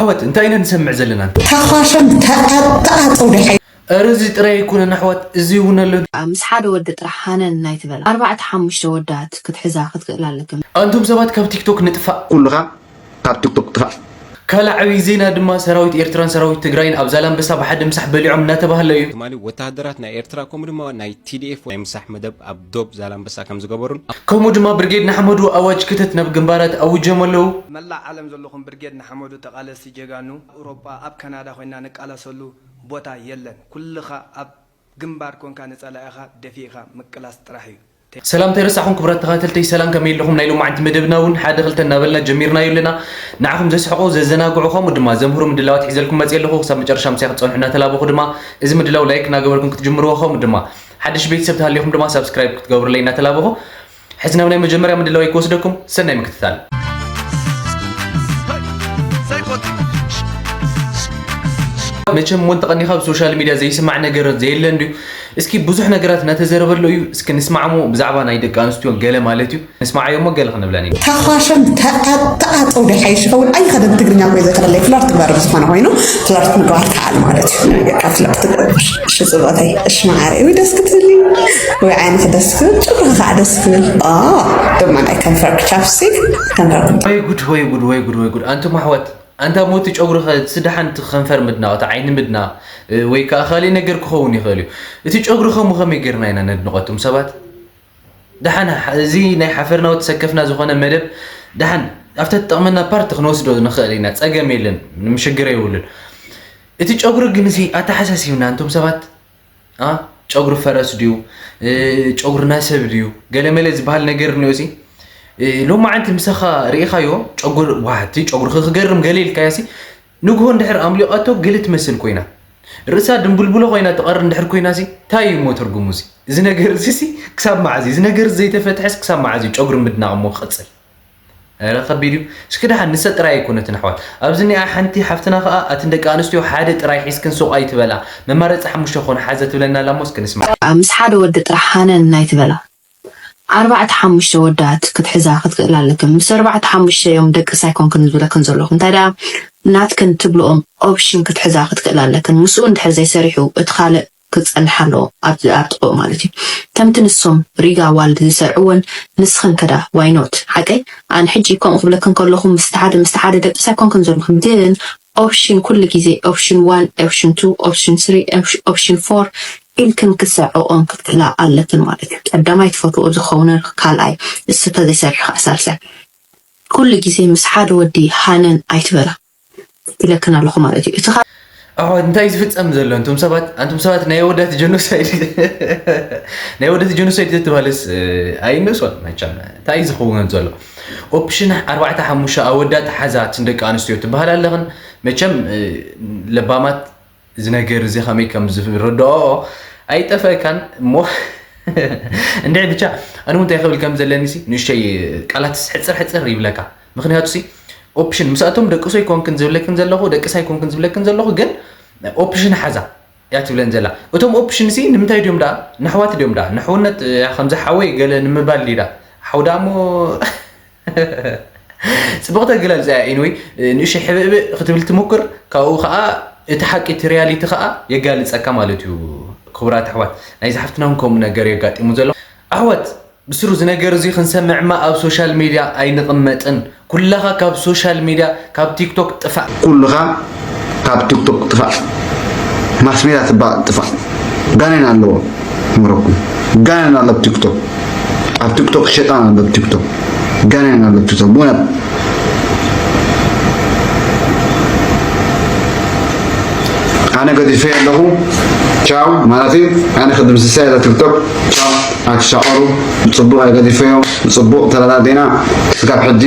ኣሕዋት እንታይ ኢና ንሰምዕ ዘለና? ተኻሸም ተኣጣጣው ድሓይ። ኧረ እዚ ጥራይ ኣይኮነን ኣሕዋት፣ እዚ እውን ኣሎ። ምስ ሓደ ወዲ ጥራሕ ሃነን ናይ ትበላ ኣርባዕተ ሓሙሽተ ወዳት ክትሕዛ ክትክእል ኣለክን። ኣንቱም ሰባት ካብ ቲክቶክ ንጥፋእ። ኩልኻ ካብ ቲክቶክ ጥፋእ። ካልእ ዓብዪ ዜና ድማ ሰራዊት ኤርትራን ሰራዊት ትግራይን ኣብ ዛላምበሳ ብሓደ ምሳሕ በሊዖም እናተባህለ እዩ። ትማሊ ወተሃደራት ናይ ኤርትራ ከምኡ ድማ ናይ ቲዲኤፍ ናይ ምሳሕ መደብ ኣብ ዶብ ዛላምበሳ ከም ዝገበሩን ከምኡ ድማ ብርጌድ ንሓመዱ ኣዋጅ ክተት ናብ ግንባራት ኣውጀም ኣለዉ። መላእ ዓለም ዘለኹም ብርጌድ ንሓመዱ ተቓለስቲ ጀጋኑ፣ ኣብ ኣውሮጳ ኣብ ካናዳ ኮይና ንቃለሰሉ ቦታ የለን። ኩልኻ ኣብ ግንባር ኮንካ ንጸላኢኻ ደፊእኻ ምቅላስ ጥራሕ እዩ። ሰላም ተይረሳዕኹም ክቡራት ተኸታተልተይ ሰላም ከመይ ኣለኹም? ናይ ሎማዓንቲ መደብና እውን ሓደ ክልተ እናበልና ጀሚርናዮ ኣለና። ንዓኹም ዘስሕቑ ዘዘናግዑ ከምኡ ድማ ዘምህሩ ምድላዋት ሒዘልኩም መፅእ ኣለኹ። ክሳብ መጨረሻ ምሳይ ክትፀንሑ እናተላበኹ ድማ እዚ ምድላው ላይክ እናገበርኩም ክትጅምርዎ ከምኡ ድማ ሓድሽ ቤተሰብ ተሃሊኹም ድማ ሳብስክራይብ ክትገብሩለይ እናተላበኹ ሕዚ ናብ ናይ መጀመርያ ምድላወይ ክወስደኩም ሰናይ ምክትታል። መቸም ሞንተ ቀኒኻ ኣብ ሶሻል ሚድያ ዘይስማዕ ነገር ዘየለ እንድዩ። እስኪ ብዙሕ ነገራት እናተዘረበሎ እዩ። እስኪ ንስማዕሞ ብዛዕባ ናይ ደቂ ኣንስትዮ ገለ ማለት እዩ። ንስማዓዮ እሞ ገለ ክንብለን ኢና። ተኻሸም ተኣጣጣው ዶ ሓይሽ ይኸውን? ኣይኸደን ትግርኛ እኮ እዩ ዘክረለይ። ፍለርት ግበር ብዝኾነ ኮይኑ ፍለርት ምግባር ከኣል ማለት እዩ። በቃ ፍለርት ግበር። እሺ ጽብቕተይ፣ እሺ መዓረይ። ወይ ደስ ክትብሊ ወይ ዓይንኺ ደስ ክብል፣ ጭጉርኺ ከዓ ደስ ክብል። ኦ ድማ ናይ ከንፈር ቻፕስቲክ ከንፈር ወይ ጉድ ወይ ጉድ ወይ ጉድ ወይ ጉድ። ኣንቱም ኣሕዋት ኣንታ ሞቲ ጨጉሪ ስደሓን እቲ ከንፈር ምድናቕ እቲ ዓይኒ ምድናቕ ወይ ከዓ ካልእ ነገር ክኸውን ይኽእል እዩ። እቲ ጨጉሪ ከምኡ ከመይ ጌርና ኢና ነድንቖ እቶም ሰባት? ደሓን እዚ ናይ ሓፈርና ወትሰከፍና ዝኾነ መደብ ደሓን ኣብታ ትጠቕመና ፓርት ክንወስዶ ንኽእል ኢና፣ ጸገም የለን፣ ምንም ሽግር የብሉን። እቲ ጨጉሪ ግን እዚ ኣተሓሳሲብና እንቶም ሰባት አ ጨጉሪ ፈረስ ድዩ እ፣ ጨጉርና ሰብ ድዩ ገለመለ ዝበሃል ነገር እኒኦ ሲ እ፣ ሎማዓንቲ ምሳኻ ርኢኻዮ ጨጉር ዋሕቲ ጨጉርኺ ክገርም ገለ ኢልካዮ ሲ ንግሆ እንድሕር ኣምሊቓቶ ገለ ትመስል ኮይና ርእሳ ድንቡልቡሎ ኮይና ትቐር እንድሕር ኮይና ሲ እንታይ እዩ እሞ ትርጉሙ ሲ እዚ ነገር እዚ ሲ ክሳብ መዓዝ እዩ እዚ ነገር እዚ ዘይተፈትሐስ ክሳብ መዓዝ እዩ ጨጉሪ ምድናቕ እሞ ክቕጽል ኧረ ከቢድ እዩ። እስኪ ደሓን ንሰ ጥራይ ኣይኮነትን ኣሕዋት ኣብዚ እኒኣ ሓንቲ ሓፍትና ከኣ ኣትን ደቂ ኣንስትዮ ሓደ ጥራይ ሒዝክን ሱቕ ኣይትበላ መማረፂ ሓሙሽተ ክኾን ሓዘ ትብለና ኣላ እሞ እስኪ ንስማዓ። ምስ ሓደ ወዲ ጥራሕ ሃነን ናይ ትበላ ኣርባዕተ ሓሙሽተ ወዳት ክትሕዛ ክትክእላ ኣለክን ምስ ኣርባዕተ ሓሙሽተ እዮም ደቅስ ኣይኮንክን ዝብለክን ዘለኹ እንታይ ደኣ ናትክን ትብልኦም option ክትሕዛ ክትክእላ ኣለክን ምስኡ እንድሕር ዘይሰሪሑ እቲ ካልእ ክጸንሕ ኣለዎ ኣብ ኣብ ጥቕኡ ማለት እዩ። ከምቲ ንሶም ሪጋ ዋልድ ዝሰርዕወን ንስኽን ከዳ why not ሓቀይ ኣነ ሕጂ ከምኡ ክብለክን ከለኹ ምስቲ ሓደ ምስቲ ሓደ ደቅስ ኣይኮንክን ዘለኹ ግን option ኩሉ ግዜ option one option two option three option four ኢልክን ክሰርዕኦም ክትክእላ ኣለክን ማለት እዩ። ቀዳማይ ትፈትዎ ዝኸውን ካልኣይ ንሱ ተዘይሰሪሑ ከዓ ሳልሳይ ኩሉ ግዜ ምስ ሓደ ወዲ ሃነን ኣይትበላ። ኢለክን ኣለኹ ማለት እዩ። እቲ ኣሕዋት እንታይ ዝፍጸም ዘሎ እንቱም ሰባት ኣንቱም ሰባት ናይ ኣወዳት ጀኖሳይድ ናይ ኣወዳት ጀኖሳይድ ዘትባልስ ኣይነሶን መቸም እንታይ ዝኸውን ዘሎ ኦፕሽን ኣርባዕተ ሓሙሽተ ኣወዳት ሓዛት ንደቂ ኣንስትዮ ትበሃል ኣለኽን መቸም ለባማት እዚ ነገር እዚ ከመይ ከም ዝረድኦ ኣይጠፈእካን እሞ እንድዒ ብቻ ኣነ እንታይ ክብል ከም ዘለኒ ሲ ንእሽተይ ቃላት ሕፅር ሕፅር ይብለካ ምክንያቱ ሲ ኦፕሽን ምስኣቶም ደቅሶ ይኮንክን ዝብለክን ዘለኹ ደቅሳ ይኮንክን ዝብለክን ዘለኹ ግን ኦፕሽን ሓዛ እያ ትብለን ዘላ እቶም ኦፕሽን ሲ ንምንታይ ድዮም ደኣ ንሕዋት ድዮም ደኣ ንሕውነት ከምዚ ሓወይ ገለ ንምባል ድዩ ደኣ ሓው ደኣ እሞ ጽቡቕ ተግላልጽ እያ anyway ንእሽተይ ሕብእብእ ክትብል ትምኩር ካብኡ ከዓ እቲ ሓቂ እቲ ሪያሊቲ ከዓ የጋልጸካ ማለት እዩ ክቡራት ኣሕዋት ናይዚ ሓፍትና እውን ከምኡ ነገር የጋጢሙ ዘሎ ኣሕዋት ብስሩ እዚ ነገር እዚ ክንሰምዕማ ኣብ ሶሻል ሚድያ ኣይንቕመጥን ኩላኻ ካብ ሶሻል ሚድያ ካብ ቲክቶክ ጥፋእ ኩልኻ ካብ ቲክቶክ ጥፋእ ማስሜድያ ትባእ ጥፋእ ጋኔን ኣለዎ ምረኩም ጋኔን ኣሎ ቲክቶክ ኣብ ቲክቶክ ሸጣን ኣሎ ቲክቶክ ጋኔን ኣሎ ቲክቶክ ብእውነት ኣነ ገዲፈ ኣለኹ ቻው ማለት እዩ ኣነ ክድምስሳ እዛ ቲክቶክ ቻው ኣትሻቐሩ ብፅቡቕ ገዲፈዮ ብፅቡቕ ተረዳዲና ክስጋብ ሕጂ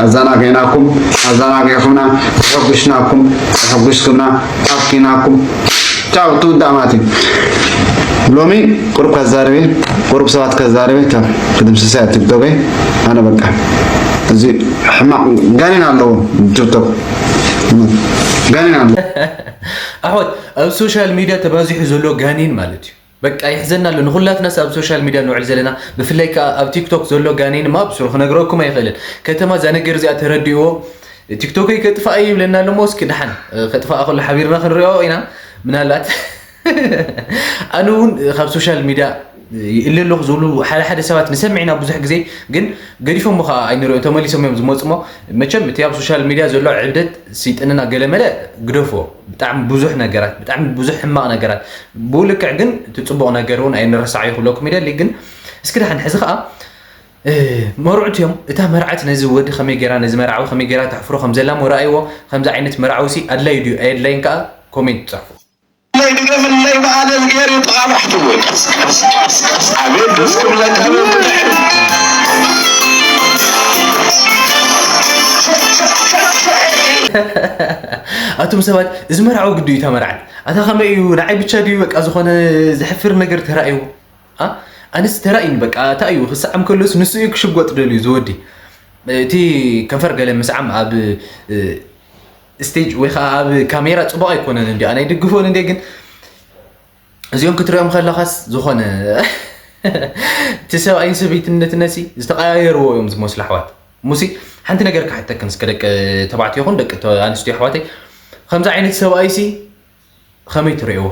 ኣዘናጊዕናኩም ኣዘናጊዕኩምና ኣሐጉሽናኩም ኣሐጉሽኩምና ኣብኪናኩም ቻው ትውዳእ ማለት እዩ ሎሚ ቁሩብ ከዛርብ እየ ቁሩብ ሰባት ከዛርብ እየ ቻው ክድምስሳ እያ ቲክቶከይ ኣነ በቃ እዚ ሕማቕ ጋኔን ኣለዎ ቲክቶክ ጋኔን ኣለዎ ኣሕዋት ኣብ ሶሻል ሚድያ ተባዚሑ ዘሎ ጋኔን ማለት እዩ በቃ ይሕዘና ኣሎ ንኹላትናስ ኣብ ሶሻል ሚድያ ንውዕል ዘለና ብፍላይ ከዓ ኣብ ቲክቶክ ዘሎ ጋኔን ማ ብስሩ ክነግረኩም ኣይኽእልን ከተማ እዛ ነገር እዚኣ ተረዲእዎ ቲክቶከይ ከጥፋእ እዩ ይብለና ኣሎ እሞ፣ እስኪ ደሓን፣ እ፣ ከጥፋእ ከሎ ሓቢርና ክንሪኦ ኢና። ምናልባት ኣነ እውን ካብ ሶሻል ሚድያ ይእለ ኣለኹ ዝብሉ ሓደ ሓደ ሰባት ንሰምዕ ኢና ብዙሕ ግዜ፣ ግን ገዲፎም ከዓ ኣይንሪኦ፣ ተመሊሶም እዮም ዝመፁ። እሞ መቸም እቲ ኣብ ሶሻል ሚድያ ዘሎ ዕብደት ስይጥንና ገለመለ ግደፍዎ። ብጣዕሚ ብዙሕ ነገራት፣ ብጣዕሚ ብዙሕ ሕማቕ ነገራት፣ ብኡ ልክዕ ግን እቲ ፅቡቕ ነገር እውን ኣይንረሳዕ እዩ ክብለኩም ይደሊ። ግን እስኪ ደሓን ሕዚ ከዓ እ፣ መርዑት እዮም። እታ መርዓት ነዚ ወዲ ከመይ ገይራ፣ ነዚ መርዓዊ ከመይ ገይራ ተሕፍሮ ከም ዘላ እሞ ረኣይዎ። ከምዚ ዓይነት መርዓዊ ሲ ኣድላይ ድዩ ኣየድላይን ከዓ ኮሜንት ጻፉ። ለይ ድገምለይ በኣለል ገይሩ ጥቓ ባሕቲ እውን። ኣቤት ደስ ክብለካ በብትሕት። ኣቱም ሰባት፣ እዚ መርዓዊ ግዱ እዩ እታ መርዓት። ኣታ ከመይ እዩ ንዓይ ብቻ ድዩ በቃ ዝኾነ ዘሕፍር ነገር ተራእይዎ? ኣ ኣነስ ተራእዩኒ በቃ። እንታይ እዩ ክስዓም ከሎስ ንሱ እዩ ክሽጎጥ ደልዩ ዝወዲ። እቲ ከንፈር ገለ ምስዓም ኣብ፣ እ፣ ስቴጅ ወይ ከዓ ኣብ ካሜራ ፅቡቕ ኣይኮነን እንዲ ኣነ ኣይድግፎን እንዲ። ግን እዚኦም ክትሪኦም ከለኻስ ዝኾነ እቲ ሰብኣይን ሰበይትነትነሲ ዝተቀያየርዎ እዮም ዝመስሉ ኣሕዋት። ሙሲ ሓንቲ ነገር ክሓተክን እስከ ደቂ ተባዕትዮ ይኹን ደቂ ተ-፣ ኣንስትዮ ኣሕዋተይ፣ ከምዚ ዓይነት ሰብኣይሲ ከመይ ትርእይዎ?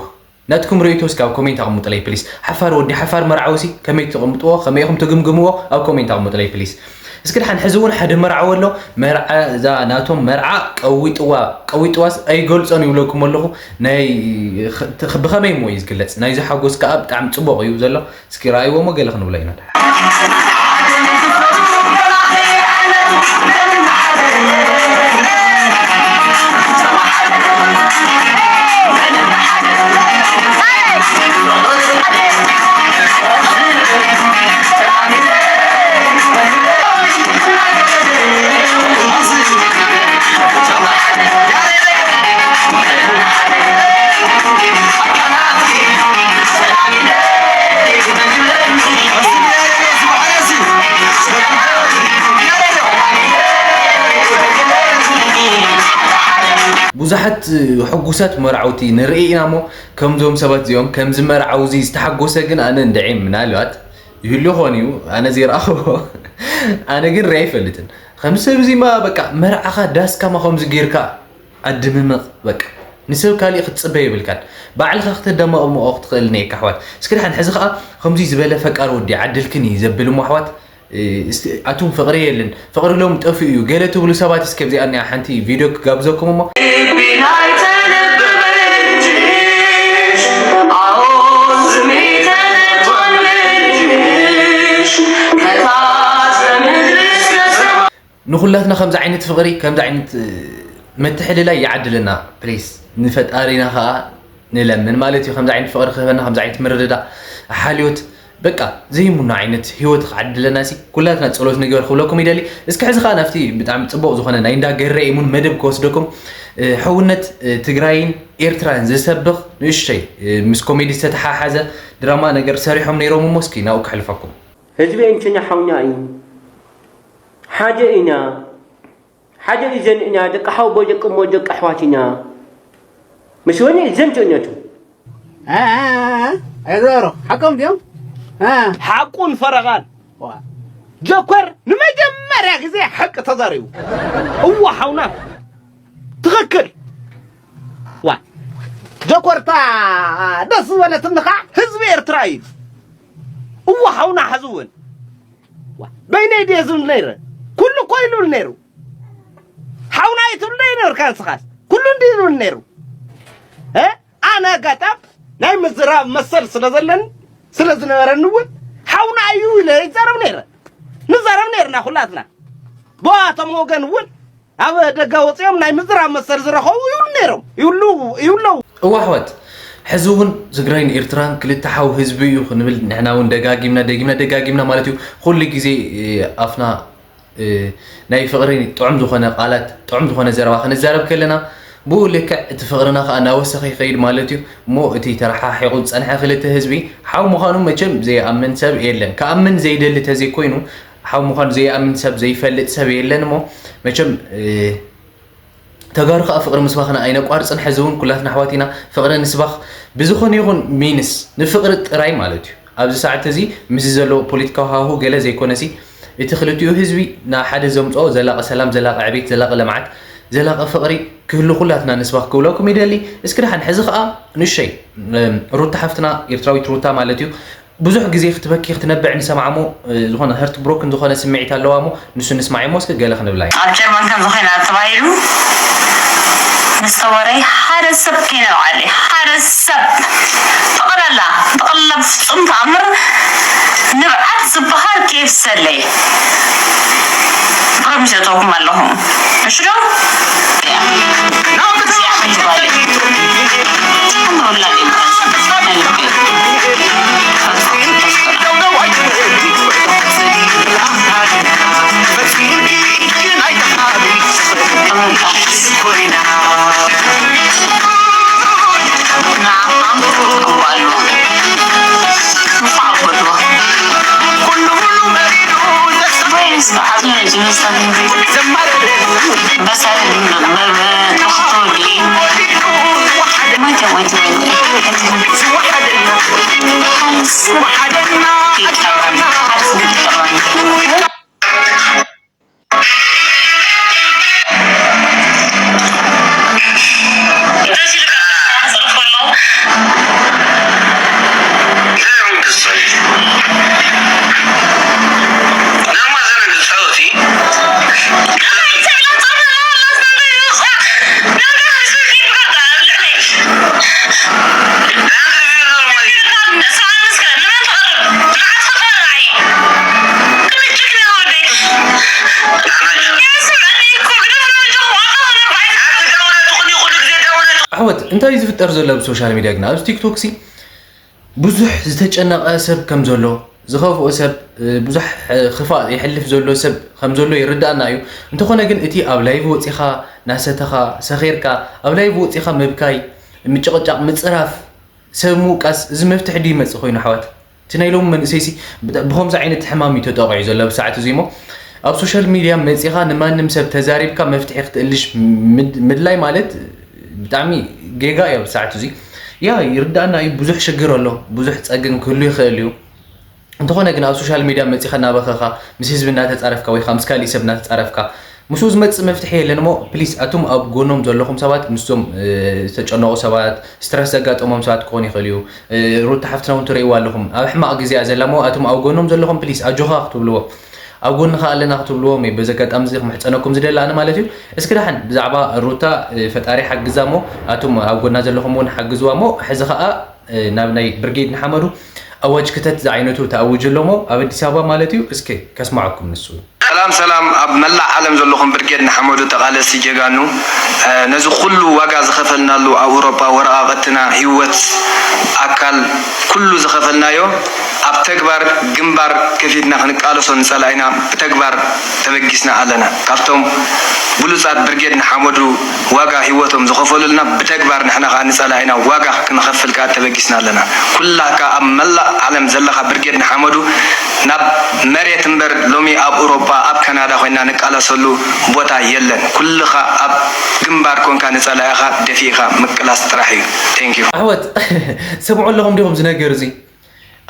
ናትኩም ርእይቶ እስኪ ኣብ ኮሜንት ኣቕምጡለይ ፕሊስ። ሓፋር ወዲ ሓፋር መርዓዊ ሲ ከመይ ትቕምጥዎ? ከመይ ኢኹም ትግምግምዎ? ኣብ ኮሜንት ኣቕምጡለይ ፕሊስ። እስኪ ደሓን ሕዚ እውን ሓደ መርዓዊ ኣሎ። መርዓ እዛ ናቶም መርዓ ቀዊጥዋ፣ ቀዊጥዋስ ኣይገልጾን ይብለኩም ኣለኹ። ናይ ኽ-፣ ት-፣ ብኸመይ እሞ እዩ ዝግለጽ? ናይዚ ሓጎስ ከኣ ብጣዕሚ ጽቡቕ እዩ ዘሎ። እስኪ ረኣይዎ እሞ ገለ ክንብሎ ኢና። ብዙሓት ሕጉሳት መርዓውቲ ንርኢ ኢና እሞ፣ ከምዞም ሰባት እዚኦም፣ ከምዚ መርዓዊ እዚ ዝተሓጎሰ ግን ኣነ እንድዒ ምናልባት ይህሉ ይኾን እዩ፣ ኣነ ዘይረኣኹዎ። ኣነ ግን ሪኣ ኣይፈልጥን። ከም ሰብ እዚማ በቃ መርዓኻ ዳስካማ ከምዚ ጌርካ ኣድምምቕ በቃ። ንሰብ ካሊእ ክትጽበ የብልካን። ባዕልኻ ክተደማቕምቖ ክትኽእል እኒኤካ ኣሕዋት። እስኪ ደሓን ሕዚ ኸኣ ከምዚ ዝበለ ፈቃር ወዲ ዓድልክን እዩ ዘብል እሞ ኣሕዋት፣ እ፣ እስቲ ኣቱም ፍቕሪ የለን፣ ፍቕሪ ሎም ጠፊኡ እዩ ገለ ትብሉ ሰባት እስከ ኣብዚኣ እኒኣ ሓንቲ ቪድዮ ክጋብዘኩም እሞ። ንኹላትና ከምዚ ዓይነት ፍቕሪ፣ ከምዚ ዓይነት፣ እ፣ ምትሕልላይ ይዓድለና ፕሊስ። ንፈጣሪና ኸኣ ንለምን ማለት እዩ። ከምዚ ዓይነት ፍቕሪ ክህበና፣ ከምዚ ዓይነት ምርድዳእ፣ ሓልዮት፣ በቃ ዘይሙና ዓይነት ህይወት ክዓድለና ሲ ኩላትና ጸሎት ንግበር ክብለኩም ይደሊ። እስኪ ሕዚ ኸኣ ናብቲ ብጣዕሚ ጽቡቕ ዝኾነ ናይ እንዳ ገሬ ኢሙን መደብ ክወስደኩም። እ፣ ሕውነት፣ እ፣ ትግራይን ኤርትራን ዝሰብኽ ንእሽተይ፣ እ፣ ምስ ኮሜዲ ዝተተሓሓዘ ድራማ ነገር ሰሪሖም ነይሮም እሞ እስኪ ናብኡ ከሕልፈኩም። ህዝቢ እንችኛ ሓውኛ እዩ። ሓደ ኢና። ሓደ እዩ ዘንእኛ፣ ደቂ ሓውቦ፣ ደቂ እሞ፣ ደቂ ኣሕዋት ኢና። ምስ ወኒ ዘንቸኛቱ። አ፣ አ፣ አ፣ አ፣ ኣይዞሮ፣ ሓቆም ድዮም? አ። ሓቁን ፈረቓን። ዋ። ጀኮር ንመጀመርያ ግዜ ሓቂ ተዛሪቡ። እዋ ሓውና። ትኽክል። ዋ። ጀኮርታ ደስ ዝበለትኒ ኸዓ ህዝቢ ኤርትራ እዩ። እዋ ሓውና ሓዚ እውን። ዋ። በይነይ ድየ ዝብል ነይረ? ኩሉ እኮ ይልብል ነይሩ። ሓውና ኣይትብለይ ነበርካ ንስኻስ። ኩሉ እንዲ ዝብል ነይሩ። እ? ኣነ ኣጋጣም ናይ ምዝራብ መሰል ስለ ዘለኒ፣ ስለ ዝነበረኒ እውን ሓውና እዩ ኢለ ይዛረብ ነይረ። ንዛረብ ነይርና ኩላትና። ብኣቶም ወገን እውን ኣብ ደገ ወፂኦም ናይ ምዝራብ መሰል ዝረኸቡ ይብሉ ነይሮም። ይብሉ፣ ይብለው። እዋ ኣሕዋት፣ ሕዚ እውን ትግራይን ኤርትራን ክልተ ሓው ህዝቢ እዩ ክንብል ንሕና እውን ደጋጊምና፣ ደጊምና፣ ደጋጊምና ማለት እዩ። ኩሉ ግዜ፣ እ፣ ኣፍና እ፣ ናይ ፍቕሪ ጥዑም ዝኾነ ቃላት፣ ጥዑም ዝኾነ ዘረባ ክንዛረብ ከለና፣ ብኡ ልክዕ እቲ ፍቕርና ከኣ እናወሰኸ ይኸይድ ማለት እዩ። እሞ እቲ ተረሓሒቑ ዝጸንሐ ክልተ ህዝቢ ሓው ምዃኑ መቸም ዘይኣምን ሰብ የለን። ክኣምን ዘይደሊ ተዘይኮይኑ፣ ሓው ምዃኑ ዘይኣምን ሰብ፣ ዘይፈልጥ ሰብ የለን። እሞ መቸም፣ እ፣ ተጋሩ ከኣ ፍቕሪ ምስባኽና ኣይነቋርጽን። ሕዚ እውን ኩላትና ኣሕዋት ኢና፣ ፍቕሪ ንስባኽ። ብዝኾነ ይኹን ሚንስ ንፍቕሪ ጥራይ ማለት እዩ። ኣብዚ ሰዓት እዚ ምስዚ ዘለዎ ፖለቲካዊ ሃዋህው ገለ ዘይኮነሲ፣ እቲ ክልቲኡ ህዝቢ ናብ ሓደ ዘምፅኦ ዘላቒ ሰላም፣ ዘላቒ ዕቤት፣ ዘላቒ ልምዓት፣ ዘላቒ ፍቕሪ ክህሉ ኩላትና ንስባኽ ክብለኩም ይደሊ። እስኪ ደሓን ሕዚ ከዓ ንእሸይ፣ እም፣ ሩታ ሓፍትና፣ ኤርትራዊት ሩታ ማለት እዩ፣ ብዙሕ ግዜ ክትበኪ ክትነብዕ ንሰምዓ እሞ፣ እ፣ ዝኾነ ሀርት ብሮክን ዝኾነ ስምዒት ኣለዋ እሞ ንሱ ንስማዕ እሞ እስኪ ገለ ክንብላ እዩ። ኣብ ጀርመን ከምዚ ኮይና ተባሂሉ ምስ ተወረይ ሓደ ሰብ ከይነብዓለይ፣ ሓደ ሰብ ጠቕላላ፣ ጠቕላላ ብፍጹም ተኣምር ንብዓት ዝበሃል ከየፍሰለይ ፕሮሚስ እተውኩም ኣለኹ። እሺ ዶ? ኣሕዋት፣ እንታይ እዩ ዝፍጠር ዘሎ ኣብ ሶሻል ሚድያ ግና? ኣብዚ ቲክቶክ ሲ ብዙሕ ዝተጨነቐ ሰብ ከም ዘሎ፣ ዝኸፍኦ ሰብ፣ እ፣ ብዙሕ፣ እ፣ ክፋእ የሕልፍ ዘሎ ሰብ ከም ዘሎ ይርዳእና እዩ። እንተኾነ ግን እቲ ኣብ ላይቭ ወፂኻ ናሰተኻ፣ ሰኺርካ፣ ኣብ ላይቭ ወፂኻ ምብካይ፣ ምጭቕጫቕ፣ ምፅራፍ፣ ሰብ ምውቃስ፣ እዚ መፍትሒ ድዩ ይመጽእ ኮይኑ ኣሕዋት? እቲ ናይ ሎሚ መንእሰይሲ ብጣ-፣ ብኸምዚ ዓይነት ሕማም እዩ ተጠቒዑ ዘሎ ኣብ ሰዓት እዚ እሞ፣ ኣብ ሶሻል ሚድያ መጺኻ ንማንም ሰብ ተዛሪብካ መፍትሒ ክትእልሽ ምድ-፣ ምድላይ ማለት ብጣዕሚ ጌጋ እዩ ኣብ ሰዓት እዚ። ያ፣ ይርዳእና እዩ፣ ብዙሕ ሽግር ኣሎ፣ ብዙሕ ጸገም ክህሉ ይኽእል እዩ። እንተኾነ ግን ኣብ ሶሻል ሚድያ መጺኻ እናበኸኻ፣ ምስ ህዝቢ እናተጻረፍካ ወይ ከዓ ምስ ካሊእ ሰብ እናተጻረፍካ፣ ምስኡ ዝመጽእ መፍትሒ የለን እሞ፣ ፕሊስ፣ ኣቱም ኣብ ጎኖም ዘለኹም ሰባት፣ ምስዞም፣ እ፣ ዝተጨነቑ ሰባት፣ ስትረስ ዘጋጠሞም ሰባት ክኾኑ ይኽእሉ እዩ። እ፣ ሩታ ሓፍትና እውን ትርእይዋ ኣለኹም። ኣብ ሕማቕ ግዜ እያ ዘላ እሞ፣ ኣቱም ኣብ ጎኖም ዘለኹም፣ ፕሊስ፣ ኣጆኻ ክትብልዎ፣ ኣብ ጎንኻ ኣለና ክትብልዎ፣ ሜይ በዚ ኣጋጣሚ እዚ ክምሕጸነኩም ዝደሊ ኣነ ማለት እዩ። እስኪ ደሓን ብዛዕባ ሩታ፣ እ፣ ፈጣሪ ሓግዛ እሞ፣ ኣቱም ኣብ ጎና ዘለኹም እውን ሓግዝዋ እሞ፣ ሕዚ ኸኣ፣ እ፣ ናብ ናይ ብርጌድ ንሓመዱ ኣዋጅ ክተት ዝዓይነቱ ተኣዊጁ ኣሎ እሞ፣ ኣብ ኣዲስ ኣበባ ማለት እዩ። እስኪ ከስምዓኩም ንሱ። ሰላም ሰላም፣ ኣብ መላእ ዓለም ዘለኹም ብርጌድ ንሓመዱ ተቓለስቲ ጀጋኑ፣ እ፣ ነዚ ኩሉ ዋጋ ዝኸፈልናሉ ኣብ ኣውሮጳ ወረቓቕትና፣ ህይወት፣ ኣካል፣ ኩሉ ዝኸፈልናዮ ኣብ ተግባር ግንባር ከፊትና ክንቃለሶ ንጸላኢና ብተግባር ተበጊስና ኣለና። ካብቶም ብሉጻት ብርጌድ ንሓመዱ ዋጋ ህይወቶም ዝኸፈሉልና ብተግባር ንሕና ከኣ ንጸላኢና ዋጋ ክንኸፍል ከኣ ተበጊስና ኣለና። ኩላካ ኣብ መላእ ዓለም ዘለኻ ብርጌድ ንሓመዱ ናብ መሬት እምበር ሎሚ ኣብ ኤውሮጳ ኣብ ካናዳ ኮይና ንቃለሰሉ ቦታ የለን። ኩልኻ ኣብ ግንባር ኮንካ ንጸላኢኻ ደፊእኻ ምቅላስ ጥራሕ እዩ። Thank you። ኣሕዋት፣ ሰምዑ ኣለኹም ዲኹም እዚ ነገር እዚ?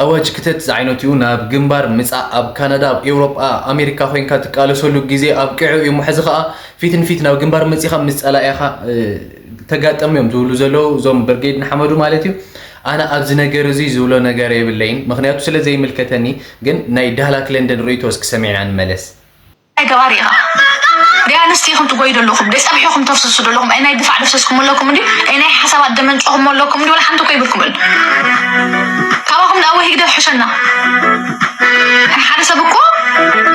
ኣዋጅ ክተት ዝዓይነቱ እዩ። ናብ ግንባር ምጻእ ኣብ ካናዳ፣ ኣብ ኤውሮጳ፣ ኣሜሪካ ኮይንካ ትቃለሰሉ ግዜ ኣብቂዑ እዩ። እሞ ሕዚ ኸኣ ፊት ንፊት ናብ ግንባር መጺኻ ምስ ጸላኢኻ፣ እ፣ ተጋጠሙ እዮም ዝብሉ ዘለዉ እዞም ብርጌድ ንሓመዱ ማለት እዩ። ኣነ ኣብዚ ነገር እዚ ዝብሎ ነገር የብለይን፣ ምኽንያቱ ስለ ዘይምልከተኒ። ግን ናይ ዳህላክ ለንደን ርእይቶ እስኪ ሰሚዕና ንመለስ። ናይ ገባሪ ኢኻ። ደይ ኣንስቲ ኢኹም ትጎዩ ዘለኹም፣ ደይ ጸብሒ ኢኹም ተፍስሱ ዘለኹም፣ ኣይ ናይ ድፋዕ ደፍሰስኩም ኣለኩም እንዲ፣ ኣይ ናይ ሓሳባት ደመንጨኹም ኣለኩም እንዲ፣ ወላ ሓንቲ እኮ ይብልኩም እል። ካባኹም ንኣወ ህግደፍ ሕሸና። ሓደ ሰብ እኮ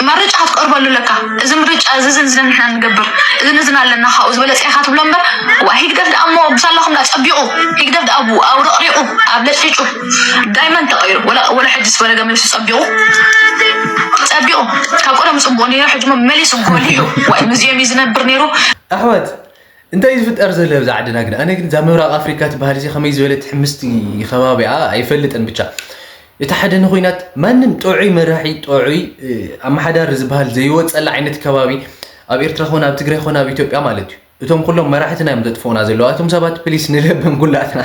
መርጫ ክትቀርበሉ ኣለካ። እዚ ምርጫ እዚ፣ እዚ፣ እዚ ንሕና ንገብር፣ እዚ፣ እዚ ኣለና፣ ካብኡ ዝበለጸ ኢኻ ትብሎ እምበር፣ ዋ፣ ህግደፍ ደኣ እሞ ብሳላኹም ደኣ ጸቢቑ፣ ህግደፍ ደኣ ቡ-፣ ኣውረቕሪቑ፣ ኣብ ለጭሊጩ፣ ዳይመንድ ተቐይሩ። ወላ፣ ወላ ሕጂ ዝበለ ገመል ጸቢቑ፣ ጸቢቑ። ካብ ቀደም ጽቡቕ ነይሩ፣ ሕጂ እሞ መሊሱ ጎሊሑ። ዋይ፣ ሙዚየም እዩ ዝነብር ነይሩ። ኣሕዋት፣ እንታይ እዩ ዝፍጠር ዘሎ ኣብዚ ዓድና ግን? ኣነ ግን እዛ ምብራቕ ኣፍሪካ ትበሃል እዚ ከመይ ዝበለት ሕምስቲ ከባቢኣ ኣይፈልጥን። ብቻ እቲ ሓደ ንኹናት ማንም ጥዑይ መራሒ፣ ጥዑይ፣ እ፣ ኣመሓዳሪ ዝበሃል ዘይወፀላ ዓይነት ከባቢ ኣብ ኤርትራ ኾነ ኣብ ትግራይ ኾነ ኣብ ኢትዮጵያ ማለት እዩ። እቶም ኩሎም መራሕትና እዮም ዘጥፍኡና ዘለዉ። ኣቶም ሰባት ፕሊስ ንለብም ኩላትና።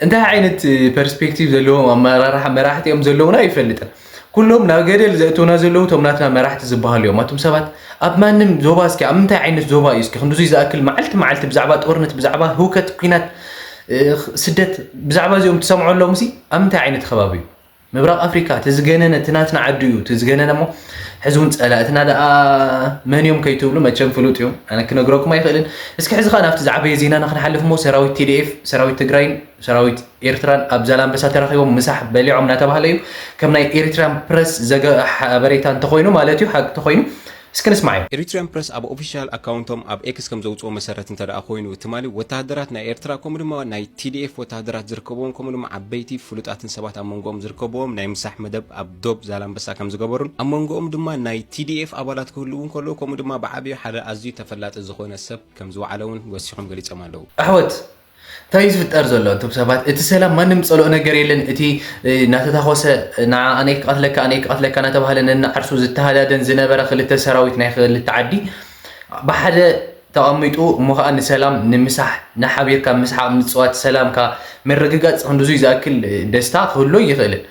እንታይ ዓይነት ፐርስፔክቲቭ ዘለዎም ኣመራርሓ መራሕቲ እዮም ዘለዉና ኣይፈልጥን። ኩሎም ናብ ገደል ዘእትውና ዘለዉ እቶም ናትና መራሕቲ ዝበሃሉ እዮም። ኣቱም ሰባት ኣብ ማንም ዞባ እስኪ ኣብ ምንታይ ዓይነት ዞባ እዩ እስኪ ክንድዙይ ዝኣክል መዓልቲ መዓልቲ ብዛዕባ ጦርነት ብዛዕባ ህውከት ኲናት ስደት ብዛዕባ እዚኦም ትሰምዖ ኣለዎም ሲ ኣብ ምንታይ ዓይነት ከባቢ እዩ? ምብራቕ ኣፍሪካ እቲ ዝገነነ እቲ ናትና ዓዲ እዩ እቲ ዝገነነ እሞ ሕዚ እውን ፀላእትና ደኣ መን እዮም ከይትብሉ መቸም ፍሉጥ እዩ ኣነ ክነግረኩም ኣይኽእልን። እስኪ ሕዚ ከዓ ናብቲ ዝዓበየ ዜናና ክንሓልፍ እሞ ሰራዊት ቲዲኤፍ ሰራዊት ትግራይን ሰራዊት ኤርትራን ኣብ ዛላንበሳ ተራኺቦም ምሳሕ በሊዖም እናተባህለ እዩ። ከም ናይ ኤሪትሪያን ፕረስ ዘገ ሓበሬታ እንተኾይኑ ማለት እዩ ሓቂ እንተኾይኑ እስኪ ንስማዓዮ። Eritrean Press ኣብ ኦፊሻል ኣካውንቶም ኣብ ኤክስ ከም ዘውፅኦ መሰረት እንተ ደኣ ኮይኑ ትማሊ ወተሃደራት ናይ ኤርትራ ከምኡ ድማ ናይ ቲዲኤፍ ወተሃደራት ዝርከብዎም ከምኡ ድማ ዓበይቲ ፍሉጣትን ሰባት ኣብ መንጎኦም ዝርከብዎም ናይ ምሳሕ መደብ ኣብ ዶብ ዛላንበሳ ከም ዝገበሩን ኣብ መንጎኦም ድማ ናይ ቲዲኤፍ ኣባላት ክህልዉ እንከለዉ ከምኡ ድማ ብዓብዩ ሓደ ኣዝዩ ተፈላጢ ዝኾነ ሰብ ከም ዝወዓለ እውን ወሲኾም ገሊጾም ኣለዉ። ኣሕወት እንታይ እዩ ዝፍጠር ዘሎ እንቶም ሰባት እቲ ሰላም ማንም ዝፀልኦ ነገር የለን እቲ እናተታኮሰ ንዓ ኣነ ክቐትለካ ኣነ ክቐትለካ እናተባሃለ ነንዓርሱ ዝተሃዳደን ዝነበረ ክልተ ሰራዊት ናይ ክልተ ዓዲ ብሓደ ተቐሚጡ እሞ ከዓ ንሰላም ንምሳሕ ንሓቢርካ ምስሓቕ ምፅዋት ሰላምካ ምርግጋፅ ክንድዙይ ዝኣክል ደስታ ክህሎ ይኽእልን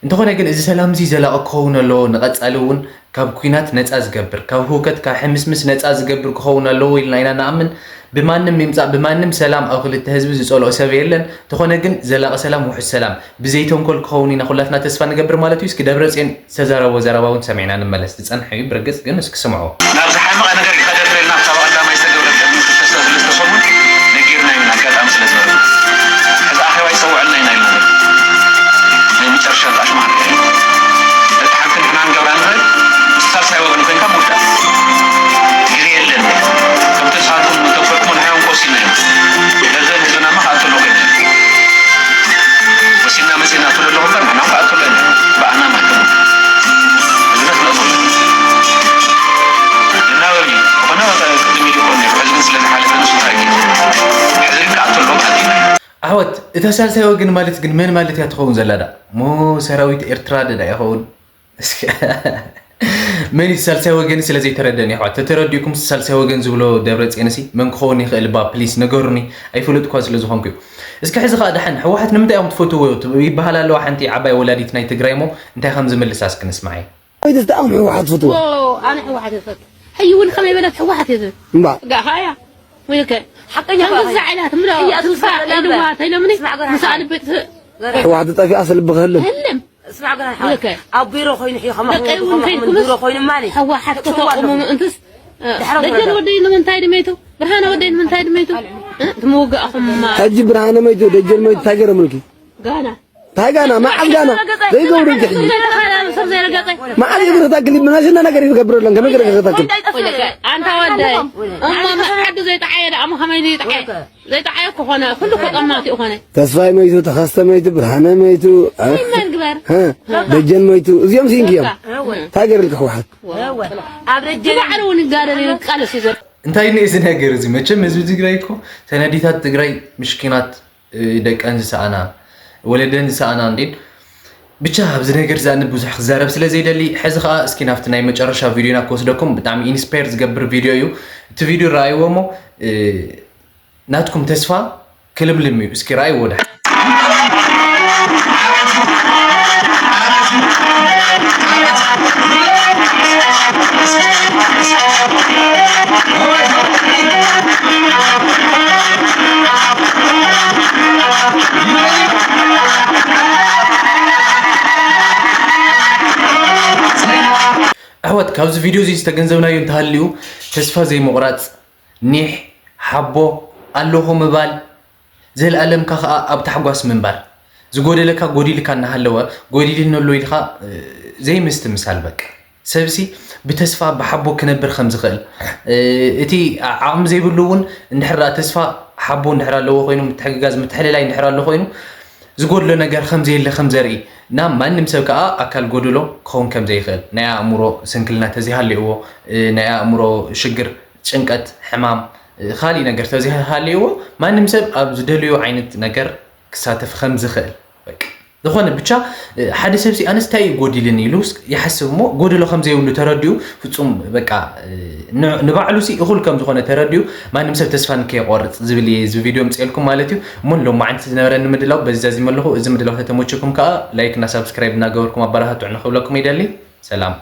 እንተኾነ ግን እዚ ሰላም እዚ ዘላቒ ክኸውን ኣለዎ ንቐፃሊ እውን ካብ ኲናት ነፃ ዝገብር ካብ ህውከት ካብ ሕምስምስ ነፃ ዝገብር ክኸውን ኣለዎ ኢልና ኢና ንኣምን። ብማንም ይምፃእ ብማንም ሰላም ኣብ ክልተ ህዝቢ ዝፀልኦ ሰብ የለን። እንተኾነ ግን ዘላቒ ሰላም ውሑስ ሰላም ብዘይተንኮል ክኸውን ኢና ኩላትና ተስፋ ንገብር ማለት እዩ። እስኪ ደብረፅዮን ዝተዛረቦ ዘረባ እውን ሰሚዕና ንመለስ። ዝፀንሐ እዩ ብርግፅ ግን እስኪ ስምዕዎ። ናብ ዝሓመቐ ነገር ይኸደልና ኢልና ካብ ቀዳማይ ዝተገብረ ቅድሚ ክልተ ሰሙን ነጊርና ኢና ኣጋጣሚ ስለ ዝበለ ሕዚ ኣኼባ ይፀውዐልና ኢና ኢልና ናይ መጨረሻ ጣሽ ማለት እዩ። ደቂ ሓንቲ ንሕና ንገብራ ንኽእል ምስ ሳልሳይ ወገን ኮይንካ ምውዳእ ግዜ የለን። ከምቲ ንስኻትኩም መተኮርኩም ንሕና ንቆሲልና ኢና ደዘን ህዝብና ማ ከኣተሎ ኮይና ወሲና መፂና ትብሎ ኣለኹ እምበር ንሕና ከኣተሎ ኢና ብኣና ማክም እዚ ነኽለእሞ እናበሉ ዝኾነ ቅድሚ ኢሉ ይኮን ነይሩ ሕዚ ግን ስለ ዝሓለፈ ንሱ ታሪክ እዩ ሕዚ ግን ከኣተሎ ማለት እዩ። ኣሕዋት እታ ሳልሳይ ወገን ማለት ግን መን ማለት እያ ትኸውን ዘላ ዳ ሞ ሰራዊት ኤርትራ ደዳ ይኸውን እስኪ መን እዩ ሳልሳይ ወገን ስለ ዘይተረደን ይሕዋት ተተረዲእኩም ሳልሳይ ወገን ዝብሎ ደብረ ፅንሲ መን ክኸውን ይኽእል ባ ፕሊስ ነገሩኒ ኣይፍሉጥ እኳ ስለ ዝኾንኩ እዩ እስኪ ሕዚ ከዓ ደሓን ህወሓት ንምንታይ እዮም ትፈትዎ ይበሃል ኣለዋ ሓንቲ ዓባይ ወላዲት ናይ ትግራይ ሞ እንታይ ከም ዝምልሳ እስኪ ንስማዒ ወይ ደስታ ኣም ህወሓት ትፈትዎ ኣነ ህወሓት ይፈት ሕይ እውን ከመይ በለት ህወሓት እየ ዝብል እምባ ጋኻ እያ ወይከ ሓቀኛ ከምዛ ዓይነት ምሎ እያ ትንሳ ትንሳ ኢልዋ ተይሎምኒ ስማዕ ገና ምስኣ ልበጥ ሕዋት ጠፊኣ ስልቢ ክህልም ህልም ስማዕ ገና ሓወይ ልከ ኣብ ቢሮ ኮይኑ ሕዮ ከማኹም ደቀይ እውን ከይኩምስ ቢሮ ኮይኑ ማኒ ሕዋሓት ከተቆሙ ምእንትስ ደጀን ወደይ ንምንታይ ድሜቱ ብርሃነ ወደይ ንምንታይ ድሜቱ ትምውግኣኹም ሕጂ ብርሃነ መይቱ ደጀን መይቱ እንታይ ገረምልኪ ጋና እንታይ ጋና መዓዝ ጋና ዘይገብሩ እንጂ ሕጂ መዓዝ እግሪ ክተክል ብናሽና ነገር ይገብረለን ከመይ ገረ ክተክል ኣንታ ወደይ እሞ መዓዱ ዘይጠዓየ ደኣ እሞ ከመይ ዘይጠዓየ ዘይጠዓየ እኮ ኾነ ኩሉ እኮ ጠማት እዩ ኾነ ተስፋይ መይቱ ተኸስተ መይቱ ብርሃነ መይቱ ምን ግበር ደጀን መይቱ እዚኦም ሲንኪ እዮም እንታይ ገርልካ ህወሓት ኣብ ደጀን ባዕሉ እውን ይጋደል ይቃለስ እዩ ዘሎ እንታይ እዚ ነገር እዚ መቸም ህዝቢ ትግራይ እኮ ተነዲታት ትግራይ ምሽኪናት ደቀን ዝሰኣና ወለደን ዝሰኣና እንዴን ብቻ ኣብዚ ነገር ዝኣነ ብዙሕ ክዛረብ ስለ ዘይደሊ ሕዚ ከዓ እስኪ ናብቲ ናይ መጨረሻ ቪድዮና ክወስደኩም ብጣዕሚ ኢንስፓየር ዝገብር ቪድዮ እዩ እቲ ቪድዮ ረኣይዎ እሞ ናትኩም ተስፋ ክልምልም እዩ እስኪ ረኣይዎ ዳ ኣሕዋት ካብዚ ቪድዮ እዚ ዝተገንዘብናዮ እንተሃልዩ ተስፋ ዘይምቑራፅ ኒሕ ሓቦ ኣለኹ ምባል ዘልኣለምካ ከዓ ኣብ ታሕጓስ ምንባር ዝጎደለካ ጎዲልካ እናሃለወ ጎዲልኒ ኣሎ ኢልካ ዘይምስትምሳል በቃ ሰብሲ ብተስፋ ብሓቦ ክነብር ከም ዝኽእል እቲ ዓቕሚ ዘይብሉ እውን እንድሕር ተስፋ ሓቦ እንድሕር ኣለዎ ኮይኑ ምትሕግጋዝ ምትሕልላይ እንድሕር ኣሎ ኮይኑ ዝጎድሎ ነገር ከም ዘየለ ከም ዘርኢ እና ማንም ሰብ ከዓ ኣካል ጎድሎ ክኸውን ከም ዘይኽእል ናይ ኣእምሮ ስንክልና ተዘይሃልይዎ ናይ ኣእምሮ ሽግር ጭንቀት ሕማም ካሊእ ነገር ተዘይሃልይዎ ማንም ሰብ ኣብ ዝደልዮ ዓይነት ነገር ክሳተፍ ከም ዝኽእል በቃ ዝኾነ ብቻ ሓደ ሰብሲ ኣነስ እንታይ እዩ ጎዲልን ኢሉ ይሓስብ እሞ ጎደሎ ከም ዘይብሉ ተረዲኡ ፍጹም በቃ ንባዕሉ ሲ እኹል ከም ዝኾነ ተረዲኡ ማንም ሰብ ተስፋ ንከይቆርጽ ዝብል እየ እዚ ቪድዮ ምጽኤልኩም ማለት እዩ። እሞ ሎማዓንቲ ዝነበረኒ ምድላው በዚ ዛዚመ ኣለኹ። እዚ ምድላው ተተመቸኩም ከዓ ላይክ እና ሳብስክራይብ እናገበርኩም ኣበረታትዑ ንክብለኩም ይደሊ። ሰላም።